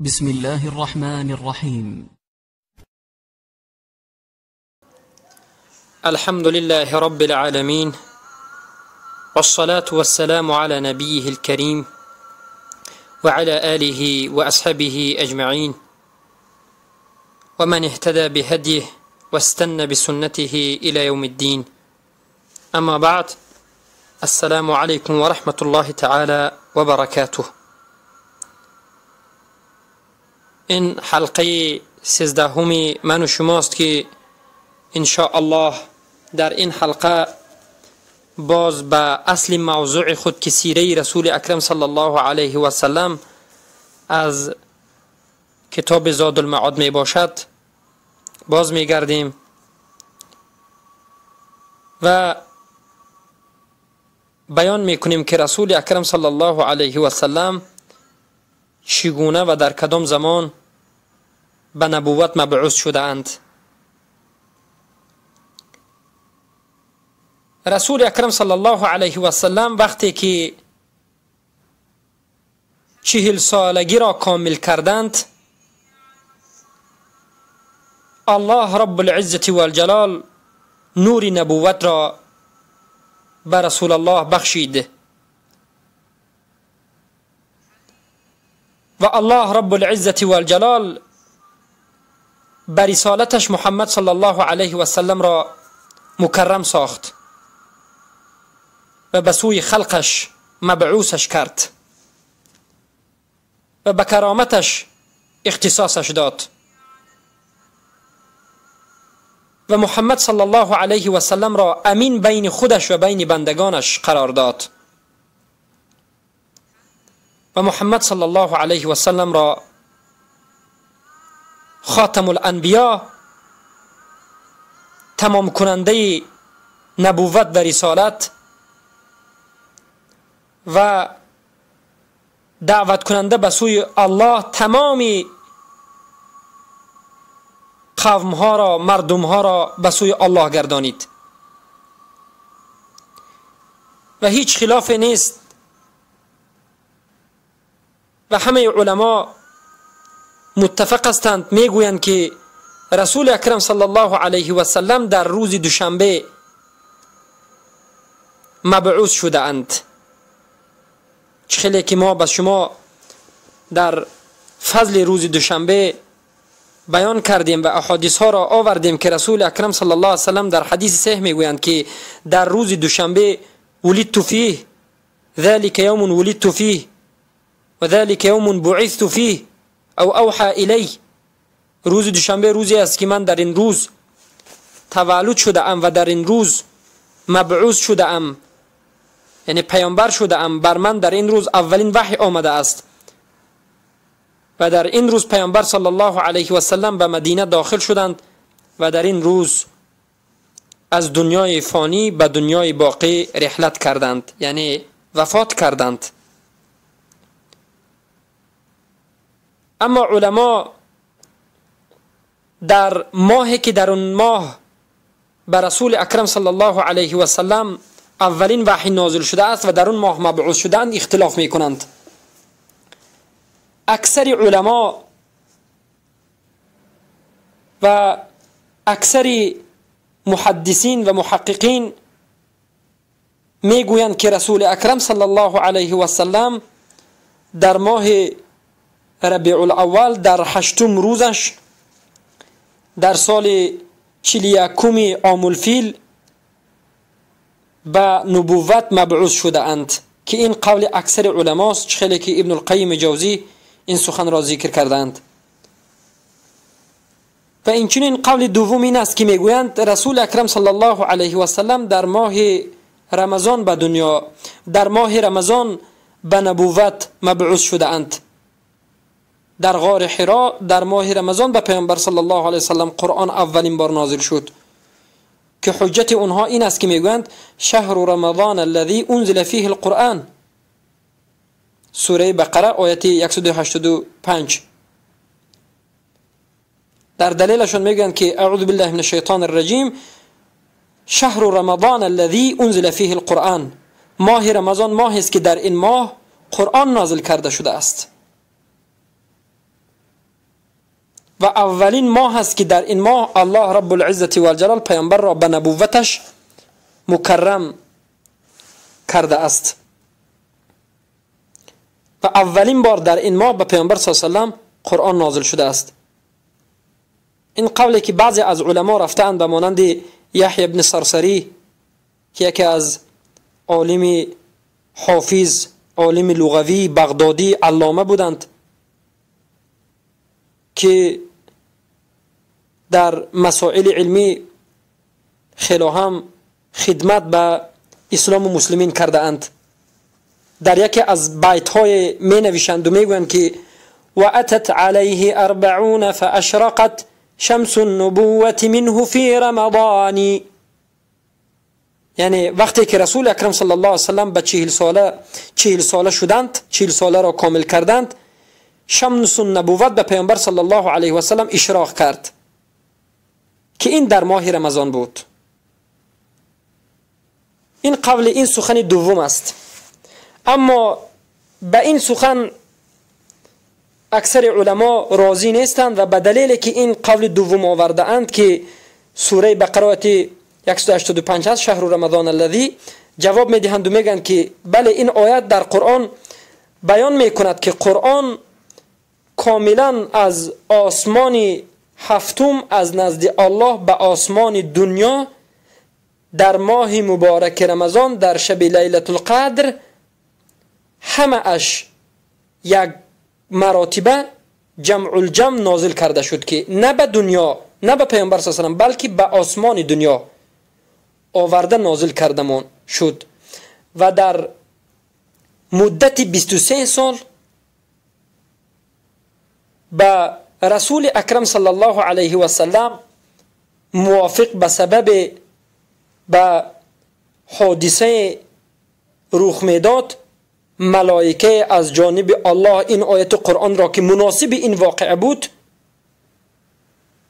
بسم الله الرحمن الرحيم. الحمد لله رب العالمين، والصلاة والسلام على نبيه الكريم وعلى آله وأصحابه أجمعين، ومن اهتدى بهديه واستنى بسنته إلى يوم الدين. أما بعد، السلام عليكم ورحمة الله تعالى وبركاته. این حلقه 13 من و شماست که ان شاء الله در این حلقه باز به اصل موضوع خود که سیره رسول اکرم صلی الله علیه و سلم از کتاب زاد المعاد می باشد باز می گردیم و بیان می کنیم که رسول اکرم صلی الله علیه و سلم چگونه و در کدام زمان به نبوت مبعوث شده اند. رسول اکرم صلی الله علیه و سلم وقتی که 40 سالگی را کامل کردند، الله رب العزة والجلال نور نبوت را به رسول الله بخشید و الله رب العزة والجلال به رسالتش محمد صلی الله علیه و سلم را مکرم ساخت و به سوی خلقش مبعوثش کرد و به کرامتش اختصاصش داد و محمد صلی الله علیه و سلم را امین بین خودش و بین بندگانش قرار داد و محمد صلی الله علیه و سلم را خاتم الانبیا، تمام کننده نبوت و رسالت و دعوت کننده به سوی الله تمام قوم ها را، مردم ها را به سوی الله گردانید و هیچ خلاف نیست و همه علما متفق هستند، میگویند که رسول اکرم صلی الله علیه و سلم در روز دوشنبه مبعوث شده اند. خیلی که ما به شما در فضل روز دوشنبه بیان کردیم و احادیث ها را آوردیم که رسول اکرم صلی الله علیه و سلم در حدیث صحیح میگویند که در روز دوشنبه ولدت فیه، ذلك یوم ولدت فیه و ذلك یوم بعثت فیه او اوحى الی. روز دوشنبه روزی است که من در این روز تولد شده ام و در این روز مبعوث شده ام، یعنی پیامبر شده ام، بر من در این روز اولین وحی آمده است و در این روز پیامبر صلی الله علیه و سلم به مدینه داخل شدند و در این روز از دنیای فانی به دنیای باقی رحلت کردند، یعنی وفات کردند. اما علما در ماهی که در اون ماه به رسول اکرم صلی الله علیه و سلم اولین وحی نازل شده است و در اون ماه مبعوث شدند اختلاف می کنند. اکثر علما و اکثر محدثین و محققین می گویند که رسول اکرم صلی الله علیه و سلم در ماه ربیع الاول در 8 روزش در سال 41 عام الفیل به نبوت مبعوث شده اند که این قول اکثر علماست، خیلی که ابن القیم جوزی این سخن را ذکر کردند. و اینچنین قول دوم این است که میگویند رسول اکرم صلی الله علیه و سلم در ماه رمضان به دنیا، در ماه رمضان به نبوت مبعوث شده اند. در غار حرا در ماه رمضان به پیامبر صلی الله علیه و سلم قرآن اولین بار نازل شد که حجت اونها این است که میگویند شهر رمضان الذي انزل فيه القرآن، سوره بقره آیت 185. در دلیلشون میگویند که اعوذ بالله من الشیطان الرجیم، شهر رمضان الذي انزل فيه القرآن، ماه رمضان ماه است که در این ماه قرآن نازل کرده شده است. و اولین ماه است که در این ماه الله رب العزة والجلال پیامبر را به نبوتش مکرم کرده است و اولین بار در این ماه به پیامبر صلی الله علیه و سلم قرآن نازل شده است. این قولی که بعضی از علما رفتند به مانند یحیی بن صرصری که یکی از عالم حافظ، عالم لغوی بغدادی، علامه بودند که در مسائل علمی خیلی هم خدمت به اسلام و مسلمین کرده اند. در یکی از بیت های می نویسند و می گویند که و اتت علیه 40 فاشرقت شمس النبوة منه فی رمضان. یعنی وقتی که رسول اکرم صلی الله علیه وسلم به 40 ساله شدند، 40 ساله را کامل کردند، شمس النبوت به پیامبر صلی الله علیه و سلم اشراق کرد که این در ماه رمضان بود. این قول، این سخن دوم است. اما به این سخن اکثر علما راضی نیستند و به دلیل که این قول دوم آورده اند که سوره بقره آیت 185 هست، شهر رمضان الذی، جواب میدهند و میگن که بله، این آیت در قرآن بیان میکند که قرآن کاملا از آسمان هفتم، از نزد الله به آسمان دنیا در ماه مبارک رمضان در شب لیلة القدر همه اش یک مراتبه جمع الجمع نازل کرده شد که نه به دنیا، نه به پیامبر صلی الله علیه و سلم، بلکه به آسمان دنیا آورده نازل کرده شد و در مدت 23 سال به رسول اکرم صلی الله علیه و سلم موافق به سبب به حادثه رخ میداد، ملائکه از جانب الله این آیت قرآن را که مناسب این واقعه بود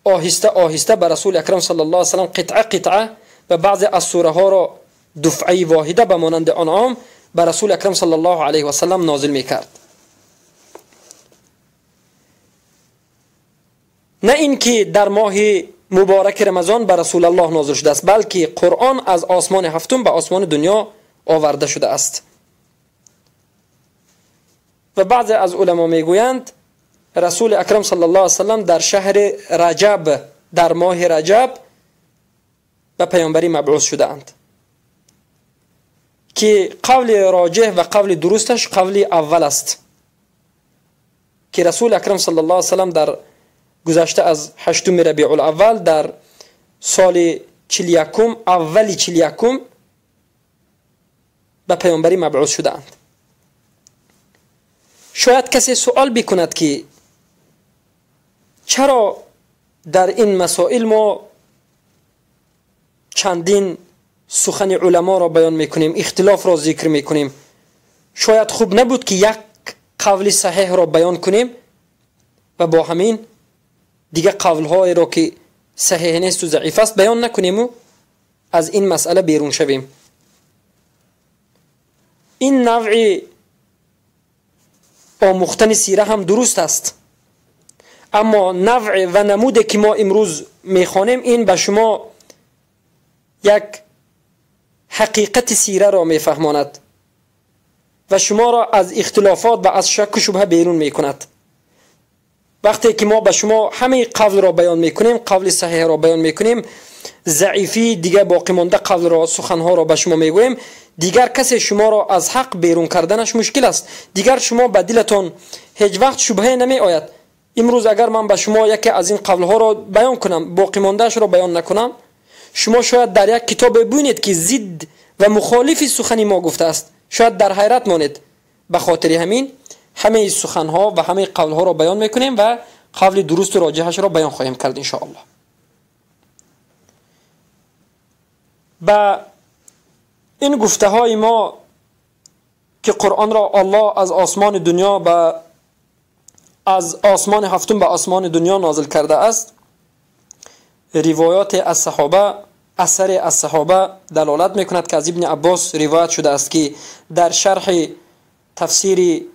آهسته آهسته به رسول اکرم صلی الله علیه و سلم قطعه قطعه و بعضی از سوره ها را دفعه واحده به مانند انعام به رسول اکرم صلی الله علیه و سلم نازل میکرد. نه اینکه در ماه مبارک رمضان به رسول الله نازل شده است، بلکه قرآن از آسمان هفتم به آسمان دنیا آورده شده است. و بعضی از علما میگویند رسول اکرم صلی الله علیه و سلم در شهر رجب، در ماه رجب به پیامبری مبعوث شده اند که قول راجح و قول درستش قول اول است که رسول اکرم صلی الله علیه و سلم در گذشته از 8 ربیع الاول در سال 41، اول 41 به پیامبری مبعوث شده اند. شاید کسی سوال بکند که چرا در این مسائل ما چندین سخن علما را بیان میکنیم، اختلاف را ذکر میکنیم؟ شاید خوب نبود که یک قول صحیح را بیان کنیم و با همین دیگه قولهای را که صحیح نیست و ضعیف است بیان نکنیم و از این مسئله بیرون شویم. این نوع آموختن سیره هم درست است، اما نوع و نموده که ما امروز میخوانیم این به شما یک حقیقت سیره را میفهماند و شما را از اختلافات و از شک و شبهه بیرون میکند. وقتی که ما به شما همه قول را بیان میکنیم، قول صحیح را بیان میکنیم، ضعیفی دیگه باقی مانده قول را، سخنها را به شما میگوییم، دیگر کسی شما را از حق بیرون کردنش مشکل است. دیگر شما به دلتان هیچ وقت شبهه نمی آید. امروز اگر من به شما یکی از این قولها را بیان کنم، باقی ماندهش را بیان نکنم، شما شاید در یک کتاب ببینید که ضد و مخالف سخنی ما گفته است، شاید در حیرت مانید. به خاطر همین همه سخنها و همه قولها را بیان میکنیم و قول درست و راجحش را بیان خواهیم کرد ان شاء الله. با این گفته های ما که قرآن را الله از آسمان دنیا به از آسمان هفتم به آسمان دنیا نازل کرده است، روایات از صحابه، اثر از صحابه دلالت میکند که از ابن عباس روایت شده است که در شرح تفسیر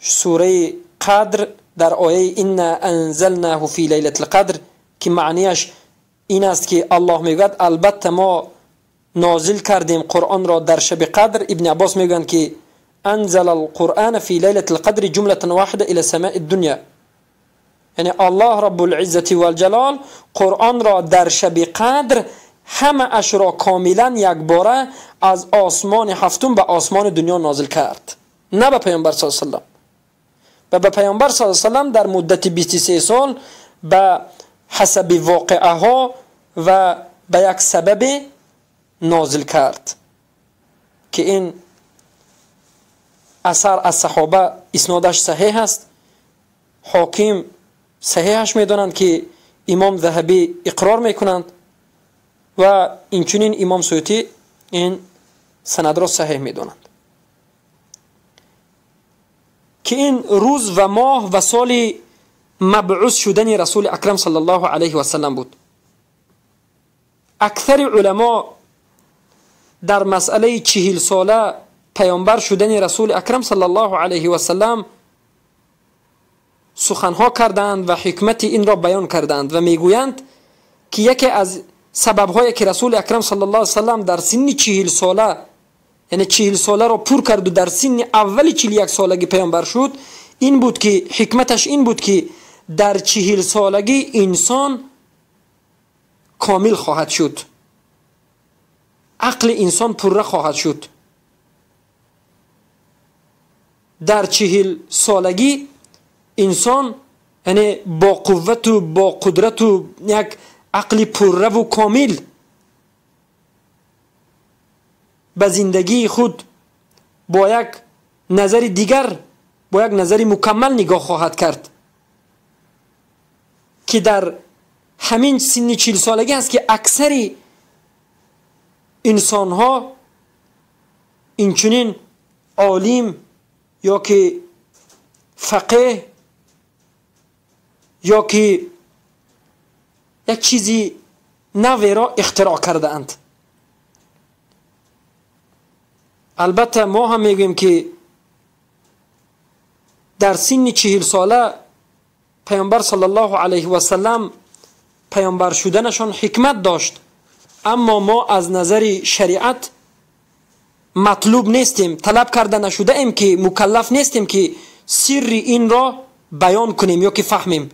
سوره قدر در آیه انا انزلناه فی لیلة القدر که معنیش این است که الله میگوید البته ما نازل کردیم قرآن را در شب قدر. ابن عباس میگویند که انزل القرآن فی لیلة القدر جملة واحدة الى سماء الدنیا، یعنی الله رب العزة والجلال قرآن را در شب قدر همه اش را کاملا یک باره از آسمان هفتم به آسمان دنیا نازل کرد، نه به پیامبر صلی الله علیه و سلم. و به پیامبر صلی الله علیه و سلم در مدت 23 سال به حسب واقعه ها و به یک سبب نازل کرد که این اثر از صحابه اسنادش صحیح است، حاکم صحیحش میدانند که امام ذهبی اقرار میکنند و اینچنین امام سیوطی این سند را صحیح میدانند که این روز و ماه و سال مبعوث شدن رسول اکرم صلی الله علیه و سلم بود. اکثر علما در مسئله 40 ساله پیامبر شدن رسول اکرم صلی الله علیه و سلم سخنها کردند و حکمت این را بیان کردند و میگویند که یکی از سببهایی که رسول اکرم صلی الله علیه و سلم در سن 40 ساله، یعنی 40 ساله را پر کرد و در سن اول 41 سالگی پیامبر شد، این بود که حکمتش این بود که در 40 سالگی انسان کامل خواهد شد، عقل انسان پره خواهد شد. در 40 سالگی انسان یعنی با قوت و با قدرت و یک عقل پره و کامل به زندگی خود با یک نظر دیگر، با یک نظر مکمل نگاه خواهد کرد که در همین سن 40 سالگی است که اکثر انسان ها اینچنین عالم یا که فقیه یا که یک چیزی نوی را اختراع کرده اند. البته ما هم میگوییم که در سن 40 ساله پیامبر صلی الله علیه و سلم پیامبر شدنشان حکمت داشت، اما ما از نظر شریعت مطلوب نیستیم، طلب کرده نشده ایم که مکلف نیستیم که سر این را بیان کنیم یا که فهمیم.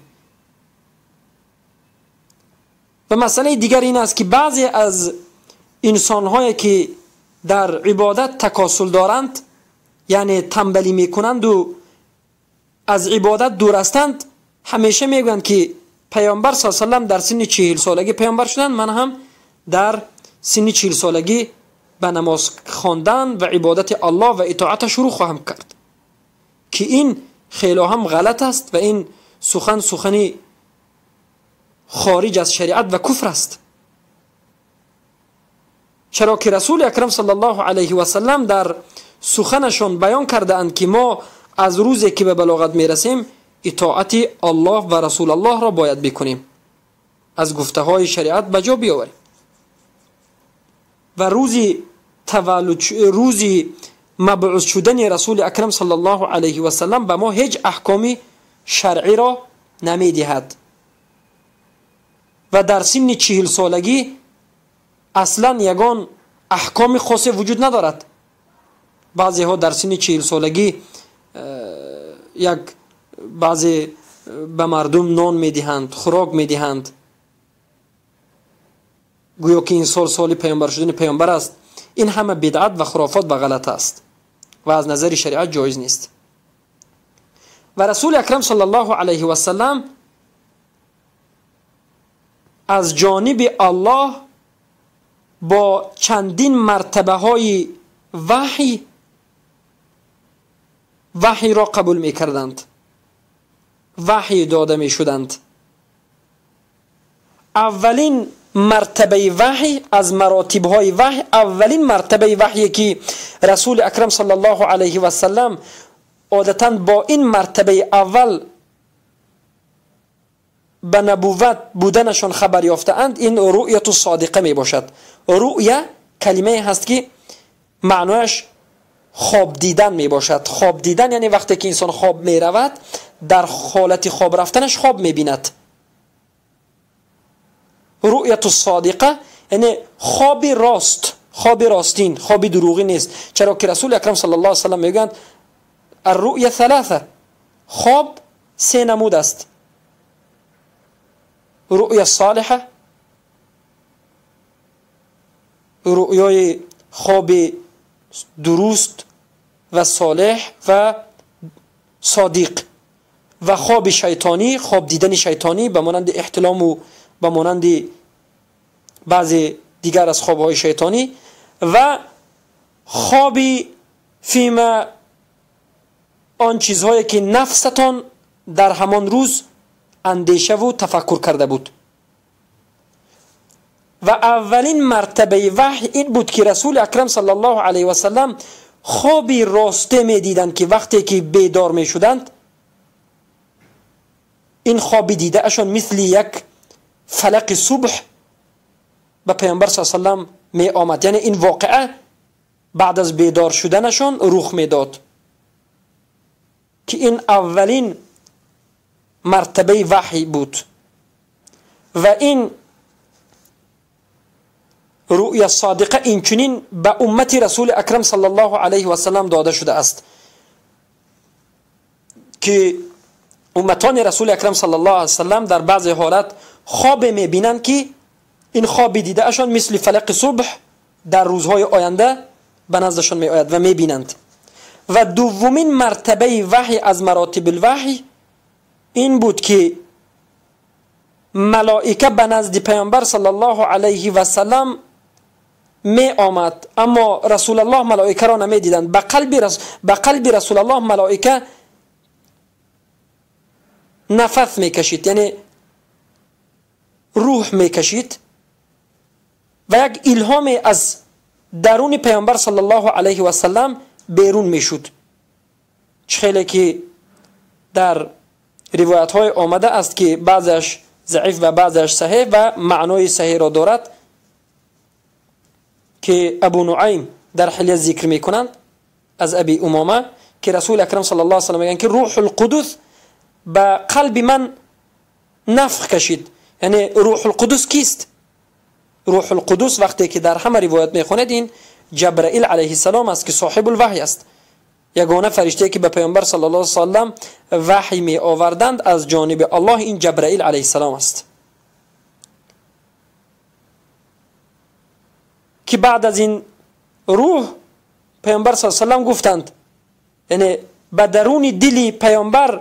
و مسئله دیگر این است که بعضی از انسان‌هایی که در عبادت تکاسل دارند، یعنی تنبلی میکنند و از عبادت دور هستند، همیشه میگویند که پیامبر صلی الله علیه و سلم در سن 40 سالگی پیامبر شدند، من هم در سن 40 سالگی به نماز خواندن و عبادت الله و اطاعت شروع خواهم کرد، که این خیلی هم غلط است و این سخن سخنی خارج از شریعت و کفر است. چرا که رسول اکرم صلی الله علیه و سلم در سخنشان بیان کرده اند که ما از روزی که به بلاغت میرسیم اطاعت الله و رسول الله را باید بکنیم، از گفته های شریعت به جا بیاوریم. و روزی تولد، روزی مبعوث شدن رسول اکرم صلی الله علیه و سلم به ما هیچ احکامی شرعی را نمیدهد و در سن 40 سالگی اصلا یگان احکام خاصی وجود ندارد. بعضی ها در سن 40 سالگی یک بعضی به مردم نان میدهند، خوراک میدهند، گویا که این سال سال پیامبر شدن پیامبر است. این همه بدعت و خرافات و غلط است و از نظر شریعت جایز نیست. و رسول اکرم صلی الله علیه و سلم از جانب الله با چندین مرتبه های وحی را قبول می کردند، وحی داده می شدند. اولین مرتبه وحی از مراتب های وحی، اولین مرتبه وحی که رسول اکرم صلی الله علیه و سلم عادتا با این مرتبه اول به نبوت بودنشان خبر یافته‌اند، این رؤیت صادقه می باشد. رؤیه کلمه هست که معنایش خواب دیدن می باشد. خواب دیدن یعنی وقتی که انسان خواب می رود در حالت خواب رفتنش خواب می بیند. رؤیت الصادقه یعنی خواب راست، خواب راستین، خواب دروغی نیست. چرا که رسول اکرم صلی الله علیه و سلم میگویند الرؤیه ثلاثه، خواب سه نمود است: رؤیه صالحه، رؤیای خواب درست و صالح و صادق، و خواب شیطانی، خواب دیدن شیطانی به مانند احتلام و به مانند بعضی دیگر از خوابهای شیطانی، و خواب فیما آن چیزهایی که نفستان در همان روز اندیشه و تفکر کرده بود. و اولین مرتبه وحی این بود که رسول اکرم صلی الله علیه و سلم خواب راسته می دیدند که وقتی که بیدار می شدند این خواب دیده اشان مثل یک فلق صبح به پیامبر صلی الله علیه و سلم می آمد. یعنی این واقعه بعد از بیدار شدنشان رخ می داد که این اولین مرتبه وحی بود. و این رؤیا صادقه اینچنین به امت رسول اکرم صلی الله علیه و سلم داده شده است که امتان رسول اکرم صلی الله علیه و سلم در بعض حالت خواب میبینند که این خواب دیده اشان مثل فلق صبح در روزهای آینده به نزدشان می آید و میبینند. و دومین مرتبه وحی از مراتب الوحی این بود که ملائکه به نزد پیامبر صلی الله علیه و سلم می آمد، اما رسول الله ملائکه را نمی دیدند. به قلب رسول الله ملائکه نفث می کشید، یعنی روح می کشید و یک الهام از درون پیامبر صلی الله علیه و سلم بیرون می شد. خیلی که در روایت های آمده است که بعضش ضعیف و بعضش صحیح و معنای صحیح را دارد که ابو نعیم در حلیه ذکر میکنند از ابی امامه که رسول اکرم صلی الله علیه و سلم میگن که روح القدس به قلب من نفخ کشید. یعنی روح القدس کیست؟ روح القدس وقتی که در همه روایت میخوند این جبرائیل علیه السلام است که صاحب الوحی است، یگانه فرشته که به پیامبر صلی الله علیه و سلم وحی می آوردند از جانب الله این جبرائیل علیه السلام است که بعد از این روح پیامبر صلی الله علیه و سلم گفتند، یعنی به درون دل پیامبر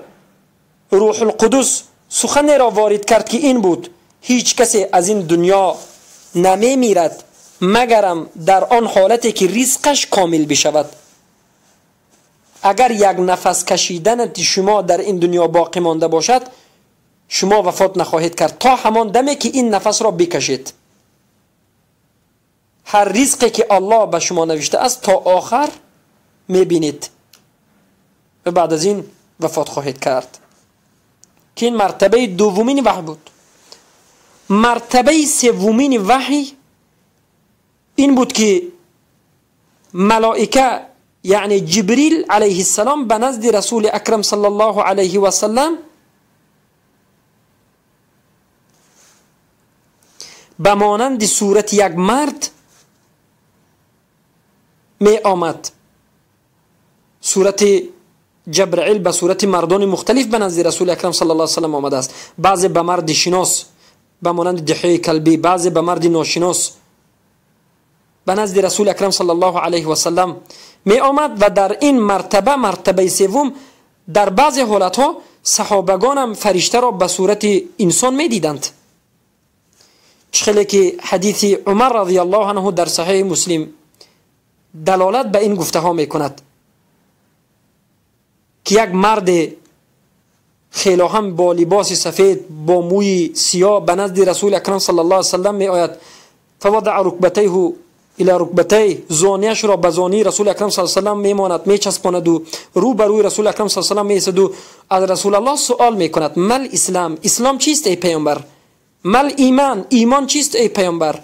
روح القدس سخن را وارد کرد که این بود: هیچ کسی از این دنیا نمی میرد مگرم در آن حالتی که رزقش کامل بشود. اگر یک نفس کشیدن شما در این دنیا باقی مانده باشد شما وفات نخواهید کرد تا همان دمی که این نفس را بکشید. هر رزقی که الله به شما نوشته است تا آخر میبینید و بعد از این وفات خواهید کرد. که این مرتبه دومین وحی بود. مرتبه سومین وحی این بود که ملائکه یعنی جبریل علیه السلام به نزد رسول اکرم صلی الله علیه و سلم به مانند صورت یک مرد می آمد. صورت جبرائیل به صورت مردان مختلف به نزد رسول اکرم صلی الله علیه و سلم آمده است. بعضی به مرد شناس به مانند دحیه کلبی، بعضی به مرد ناشناس به نزد رسول اکرم صلی الله علیه و سلم می آمد. و در این مرتبه، مرتبه سوم، در بعضی حالتها صحابگان هم فرشته را به صورت انسان می دیدند. خیلی که حدیث عمر رضی الله عنه در صحیح مسلم دلالت به این گفته ها می کند که یک مرد خیلی هم با لباس سفید با موی سیاه به نزد رسول اکرم صلی الله علیه و سلم می آید. فوضع رکبتیه الی رکبتیه، زانیش را به زانی رسول اکرم صلی الله علیه و سلم میماند، میچسباند و رو بر روی رسول اکرم صلی الله علیه و سلم میایستد و از رسول الله سوال میکند: مل اسلام، اسلام چیست ای پیامبر؟ مل ایمان، ایمان چیست ای پیامبر؟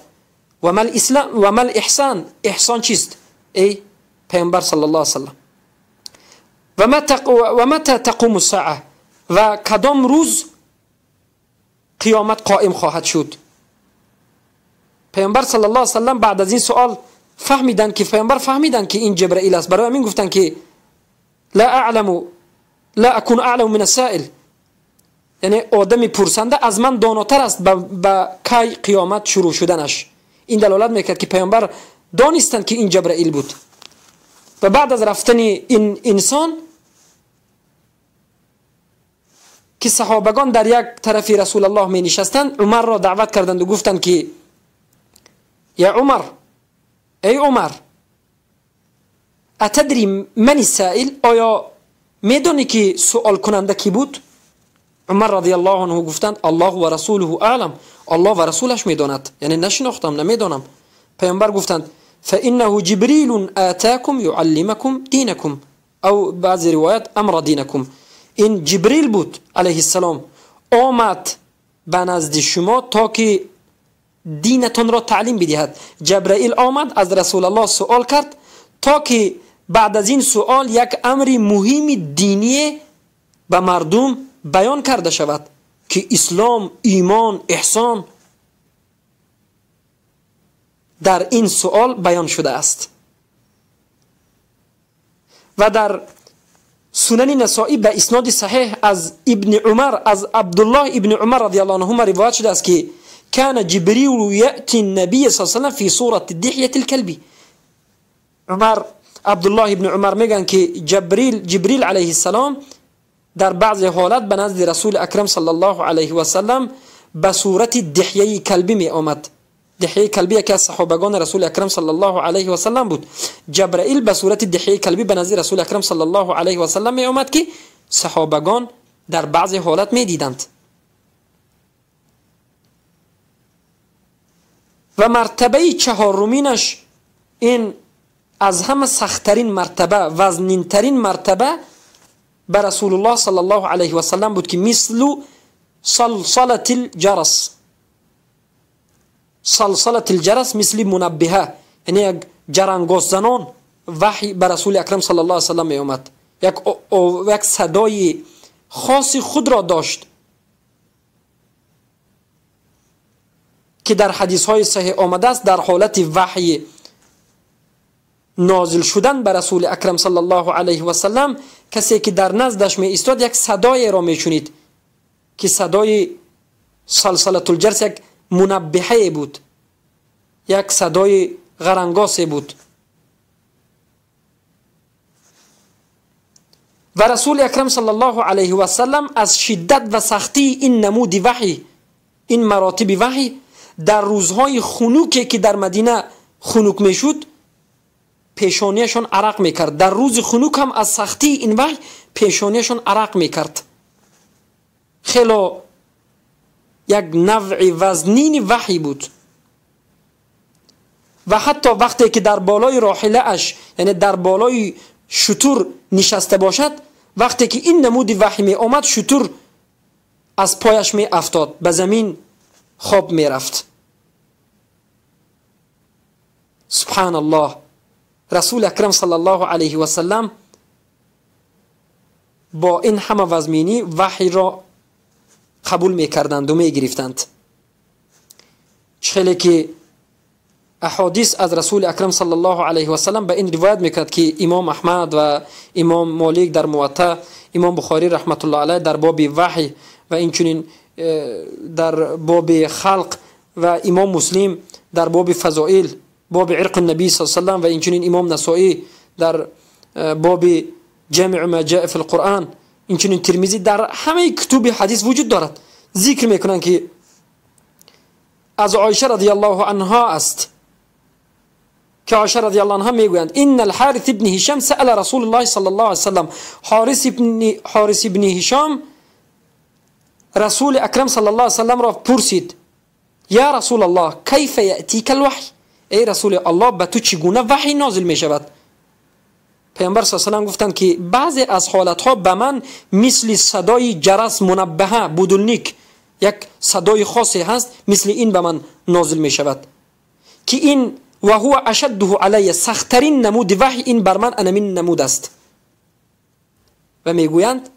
و مل اسلام و مل احسان، احسان چیست ای پیامبر صلی الله علیه و سلم. و متى تقوم الساعه، و کدام روز قیامت قائم خواهد شد؟ پیامبر صلی الله علیه و سلم بعد از این سوال فهمیدند که پیامبر فهمیدند که این جبرائیل است. برای همین گفتند که لا اعلم لا اكون اعلم من السائل، یعنی آدمی پرسنده از من داناتر است به کی قیامت شروع شدنش. این دلالت میکرد که پیامبر دانستند که این جبرائیل بود. و بعد از رفتن این انسان که صحابگان در یک طرف رسول الله می نشستند، عمر را دعوت کردند و گفتند که یا عمر، ای عمر، اتدری من السائل، آیا میدانی که سوال کننده کی بود؟ عمر رضی الله عنه گفتند الله و رسوله اعلم، الله و رسولش میداند، یعنی نشناختم، نمیدانم. پیامبر گفتند فانه جبریل آتاکم یعلمکم دینکم، او بعضی روایت امر دینکم. این جبریل بود علیه السلام، آمد به نزد شما تا که دینتان را تعلیم بدهد. جبرائیل آمد از رسول الله سوال کرد تا که بعد از این سوال یک امر مهم دینی به مردم بیان کرده شود که اسلام، ایمان، احسان در این سوال بیان شده است. و در سنن نسائی به اسناد صحیح از ابن عمر، از عبدالله ابن عمر رضی الله عنهما روایت شده است که كان جبريل يأتي النبي صلى الله عليه وسلم في صورة دحية الكلب. عمر، عبدالله ابن عمر میگن که جبریل علیه السلام در بعض حالات به نزد رسول اکرم صلی الله علیه و سلم به صورت دحیه کلبی می آمد. دحیه کلبی یکی از صحابگان رسول اکرم صلی الله علیه و سلم بود. جبرائیل به صورت دحیه کلبی به نزد رسول اکرم صلی الله علیه و سلم می آمد که صحابگان در بعض حالات می دیدند. و مرتبه چهارمینش، این از همه سختترین مرتبه، وزنینترین مرتبه به رسول الله صلی الله علیه و سلم بود که مثل صلصلة الجرس. صلصلة الجرس مثل منبهه، یعنی یک جرنگاز زنان وحی به رسول اکرم صلی الله علیه و سلم می آمد. یک صدای خاص خود را داشت که در حدیث های صحیح آمده است. در حالت وحی نازل شدن به رسول اکرم صلی الله علیه و سلم، کسی که در نزدش می ایستاد یک صدای را می شنید که صدای صلصلة الجرس یک منبهه بود، یک صدای غرنگاس بود. و رسول اکرم صلی الله علیه و سلم از شدت و سختی این نمود وحی، این مراتب وحی، در روزهای خنوکی که در مدینه خنوک میشد پیشانیشان عرق میکرد. در روز خنوک هم از سختی این وحی پیشانیشان عرق میکرد. خیلی یک نوع وزنین وحی بود. و حتی وقتی که در بالای راحله اش، یعنی در بالای شتر نشسته باشد، وقتی که این نمود وحی می آمد شتر از پایش می افتاد، به زمین خواب می رفت. سبحان الله. رسول اکرم صلی الله علیه و سلم با این همه وزمینی وحی را قبول می کردند و می گرفتند. خیلی که احادیث از رسول اکرم صلی الله علیه و سلم به این روایت میکرد که امام احمد و امام مالک در موطا، امام بخاری رحمت الله علیه در باب وحی و اینچنین در باب خلق و امام مسلم در باب فضائل، باب عرق النبی صلی الله علیه و سلم و اینچنین امام نسائی در باب جامع ما جاء فی القرآن، اینچنین ترمذی، در همه کتب حدیث وجود دارد. ذکر میکنند که از عایشه رضی الله عنها است که عایشه رضی الله عنها میگویند ان الحارث ابن هشام سأل رسول الله صلی الله علیه وسلم. حارث ابن هشام رسول اکرم صلی الله علیه وسلم را پرسید یا رسول الله کیف یأتیک الوحی، ای رسول الله به تو چگونه وحی نازل می شود؟ پیامبر صلی الله علیه وسلم گفتند که بعضی از حالتها به من مثل صدای جرس منبهه بودلنیک، یک صدای خاصی هست، مثل این به من نازل می شود که این و هو اشده علی، سختترین نمود وحی این بر من انمین نمود است. و میگویند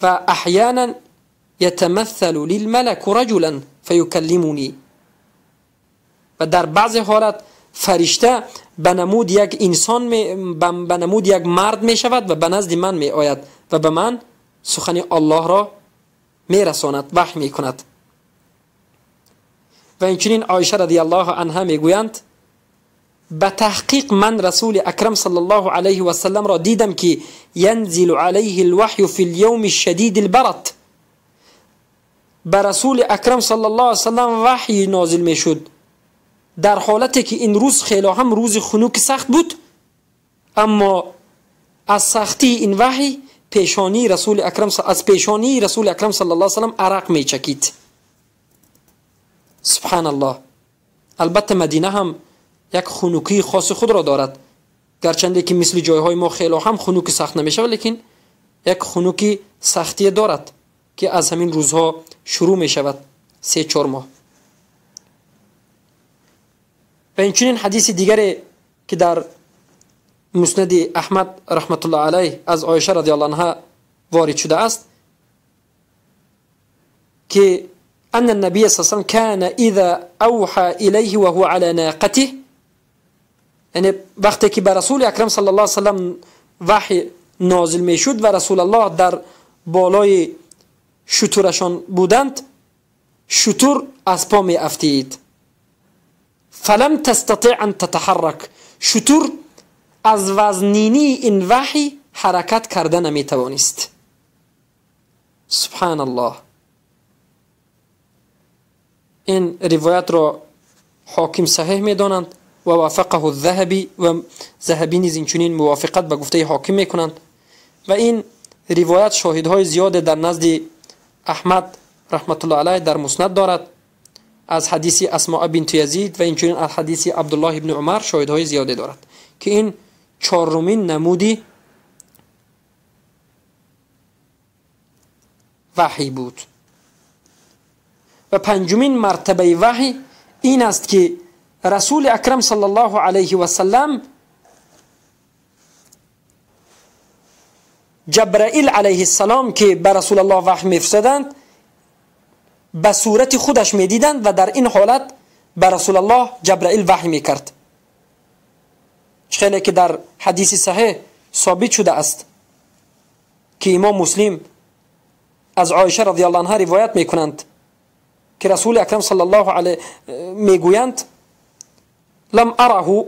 و احیانا یتمثل للملک رجلا فیکلمونی، و در بعض حالت فرشته به نمود یک انسان به نمود یک مرد می شود و به نزد من می آید و به من سخن الله را می رساند، وحی می کند. و اینچنین عایشه رضی الله عنها می گویند به تحقیق من رسول اکرم صلی الله علیه و سلم را دیدم که ینزل علیه الوحی فی اليوم الشدید البرد، به رسول اکرم صلی الله علیه و سلم وحی نازل می شد در حالتی که این روز خیلی هم روز خنوک سخت بود، اما از سختی این وحی پیشانی رسول اکرم از پیشانی رسول اکرم صلی الله علیه و سلم عرق می چکید. سبحان الله. البته مدینه هم یک خنوکی خاص خود را دارد، گرچنده که مثل جایهای ما خیلی هم خنوک سخت نمیشه، ولیکن یک خنوکی سختی دارد که از همین روزها شروع می شود، 3-4 ماه. و اینچنین حدیث دیگری که در مسند احمد رحمت الله علیه از عایشه رضی الله عنها وارد شده است که ان النبی صلی الله علیه و سلم كان اذا اوحى الیه وهو على ناقته، یعنی وقتی که به رسول اکرم صلی الله علیه و سلم وحی نازل میشد و رسول الله در بالای شترشان بودند، شتر از پا می افتید. فلم تستطيع ان تتحرك، شتر از وزنینی این وحی حرکت کرده نمیتوانست. سبحان الله. این روایت را حاکم صحیح میدانند و وافقه الذهبی، و ذهبی نیز اینچنین موافقت به گفته حاکم میکنند. و این روایت شاهدهای زیاد در نزد احمد رحمت الله علیه در مسند دارد، از حدیث اسماء بنت یزید و اینچنین از حدیث عبدالله ابن عمر شاهدهای زیاده دارد که این چهارمین نمودی وحی بود. و پنجمین مرتبه وحی این است که رسول اکرم صلی الله علیه و سلم جبرائیل علیه السلام که به رسول الله وحی می‌فرستادند به صورت خودش میدیدند و در این حالت به رسول الله جبرائیل وحی میکرد، خیلی که در حدیث صحیح ثابت شده است که امام مسلم از عایشه رضی الله عنها روایت میکنند که رسول اکرم صلی الله علیه میگویند لم اره،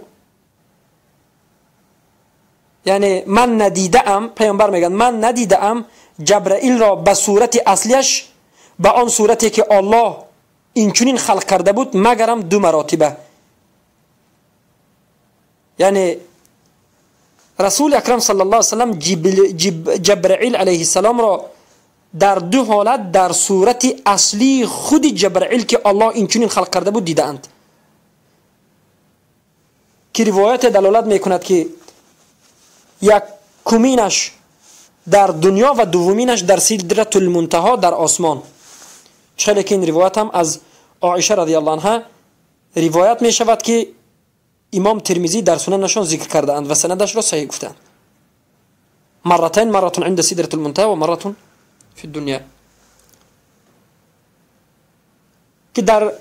یعنی من ندیدم، پیامبر میگن من ندیدم جبرائیل را به صورت اصلیش، به آن صورتی که الله اینچنین خلق کرده بود، مگرم 2 مراتبه. یعنی رسول اکرم صلی الله علیه وسلم جبرائیل علیه السلام را در 2 حالت در صورت اصلی خود جبرائیل که الله اینچنین خلق کرده بود دیدند، که روایت دلالت میکند که یکمینش در دنیا و دومینش در سدرة المنتها در آسمان. چه که این روایت هم از عایشه رضی الله عنها روایت می شود که امام ترمذی در سننشان ذکر کرده اند و سندش را صحیح گفتند. مرتين، مرة عند سدرة المنتهى و مرة فی الدنیا. که در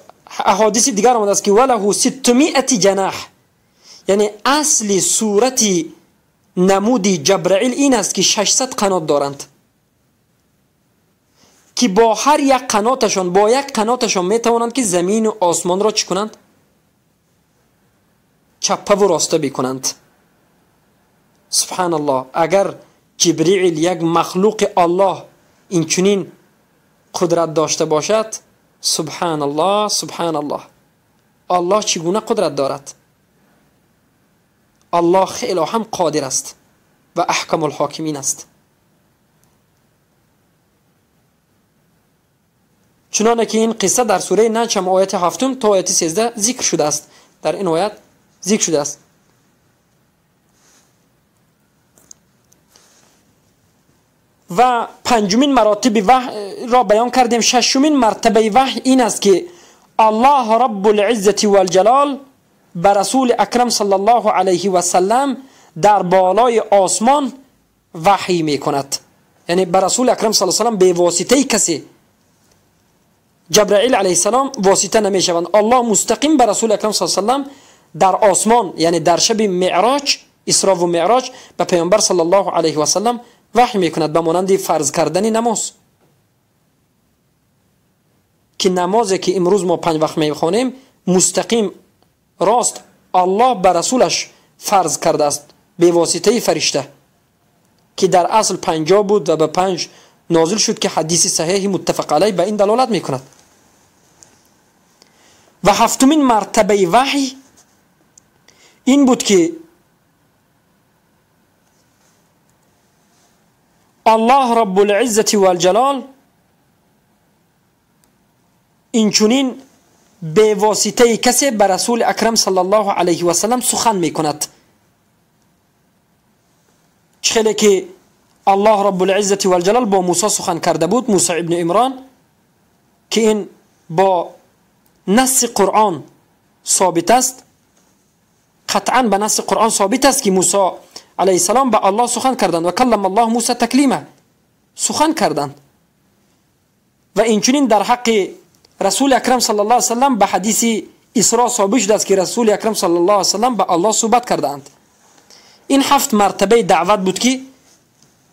احادیث دیگر آمده است که وله 600 جناح، یعنی اصل صورت نمود جبرائیل این است که 600 قنات دارند که با هر یک قناتشان، با یک قناتشان می توانند که زمین و آسمان را چی کنند؟ چپه و راسته بکنند. سبحان الله. اگر جبرئیل یک مخلوق الله اینچنین قدرت داشته باشد، سبحان الله، سبحان الله، الله چگونه قدرت دارد؟ الله خیلی هم قادر است و احکم الحاکمین است. چنانه که این قصه در سوره نجم آیت 7 تا آیت 13 ذکر شده است، در این آیت ذکر شده است. و پنجمین مراتب وحی را بیان کردیم. ششمین مرتبه وحی این است که الله رب العزة والجلال به رسول اکرم صلی الله علیه و سلم در بالای آسمان وحی میکند. یعنی به رسول اکرم صلی الله علیه و سلم به واسطه کسی جبرائیل علیه السلام واسطه نمیشوند، الله مستقیم به رسول اکرم صلی الله علیه و سلم در آسمان، یعنی در شب معراج، اسراء و معراج، به پیامبر صلی الله علیه و سلم وحی میکند، به مانند فرض کردن نماز، که نمازی که امروز ما 5 وقت میخوانیم مستقیم راست الله به رسولش فرض کرده است به واسطه فرشته، که در اصل 50 بود و به 5 نازل شد که حدیث صحیح متفق علیه به این دلالت میکند. و هفتمین مرتبه وحی این بود که الله رب العزة والجلال اینچنین به واسطه کسی به رسول اکرم صلی الله علیه و سلم سخن میکند. چخیلی که الله رب العزة والجلال با موسی سخن کرده بود، موسی ابن عمران، که این با نص قرآن ثابت است، قطعا به نص قرآن ثابت است که موسی علیه السلام به الله سخن کردند و کلم الله موسی تکلیمه، سخن کردند. و اینچنین در حق رسول اکرم صلی الله علیه وسلم به حدیث اسراء ثابت شده است که رسول اکرم صلی الله علیه وسلم به الله صحبت کردند. این 7 مرتبه دعوت بود که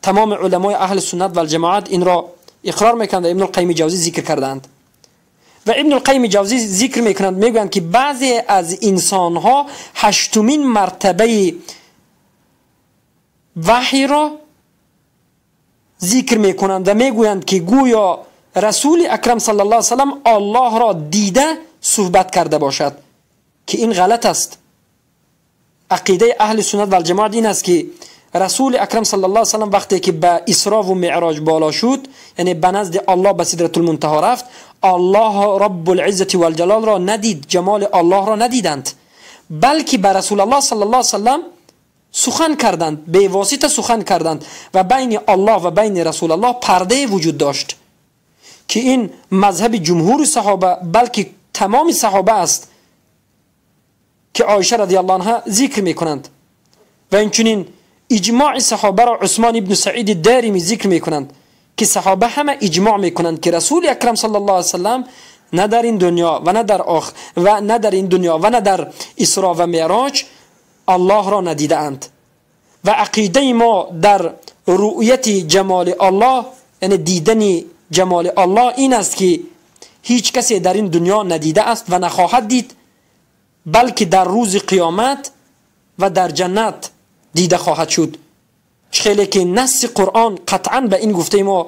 تمام علمای اهل سنت و الجماعت این را اقرار میکنند و ابن القیم جوزی ذکر کردند. و ابن القیم جوزی ذکر میکنند، میگویند که بعضی از انسانها 8مین مرتبه وحی را ذکر میکنند و میگویند که گویا رسول اکرم صلی الله علیه وسلم الله را دیده صحبت کرده باشد، که این غلط است. عقیده اهل سنت و الجماعت این است که رسول اکرم صلی الله علیه وسلم وقتی که به اسراء و معراج بالا شد، یعنی به نزد الله به سدرة المنتهی رفت، الله رب العزة والجلال را ندید، جمال الله را ندیدند، بلکه به رسول الله صلی الله علیه وسلم سخن کردند، به واسطه سخن کردند و بین الله و بین رسول الله پرده وجود داشت، که این مذهب جمهور صحابه بلکه تمام صحابه است که عایشه رضی الله عنها ذکر میکنند. و اینچنین اجماع صحابه را عثمان ابن سعید دارمی ذکر میکنند که صحابه همه اجماع میکنند که رسول اکرم صلی الله علیه وسلم نه در این دنیا و نه در آخر و نه در این دنیا و نه در اسراء و معراج الله را ندیده اند. و عقیده ما در رؤیت جمال الله، یعنی دیدن جمال الله، این است که هیچ کسی در این دنیا ندیده است و نخواهد دید، بلکه در روز قیامت و در جنت دیده خواهد شد. خیلی که نص قرآن قطعا به این گفته ما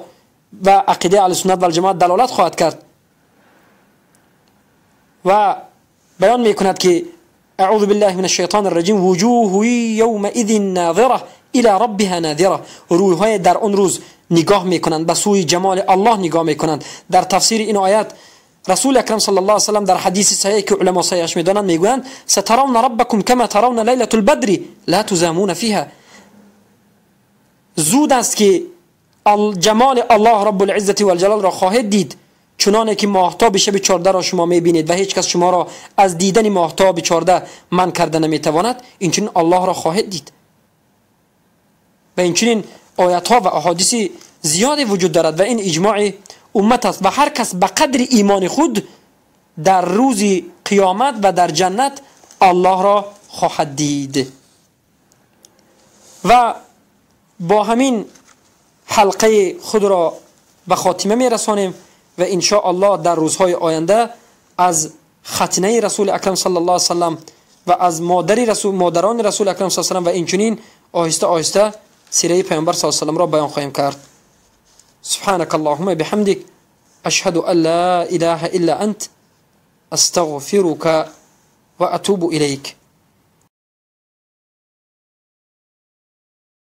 و عقیده اهل سنت و الجماعت دلالت خواهد کرد و بیان میکند که اعوذ بالله من الشیطان الرجیم وجوه یومئذ ناظره الى ربها ناظره، روحهای در آن روز نگاه میکنند، به سوی جمال الله نگاه میکنند. در تفسیر این آیت رسول اکرم صلی الله علیه وسلم در حدیث صحیح که علما صحیحش میدانند میگویند سترون ربکم کما ترون لیلة البدر لا تزامون فیها، زود است که جمال الله رب العزة والجلال را خواهید دید، چنانه که ماهتاب شب 14 را شما میبینید و هیچ کس شما را از دیدن ماهتاب 14 من کرده نمیتواند، اینچنین الله را خواهید دید. و اینچنین آیت ها و احادیث زیادی وجود دارد و این اجماع امت است و هر کس به قدر ایمان خود در روز قیامت و در جنت الله را خواهد دید. و با همین حلقه خود را به خاتمه می رسانیم و ان شاء الله در روزهای آینده از ختنه رسول اکرم صلی الله علیه وسلم و از مادران رسول اکرم صلی الله علیه وسلم و اینچنین آهسته آهسته سیره پیامبر صلی الله علیه وسلم را بیان خواهیم کرد. سبحانك اللهم بحمدك أشهد أن لا إله إلا أنت أستغفرك وأتوب إليك.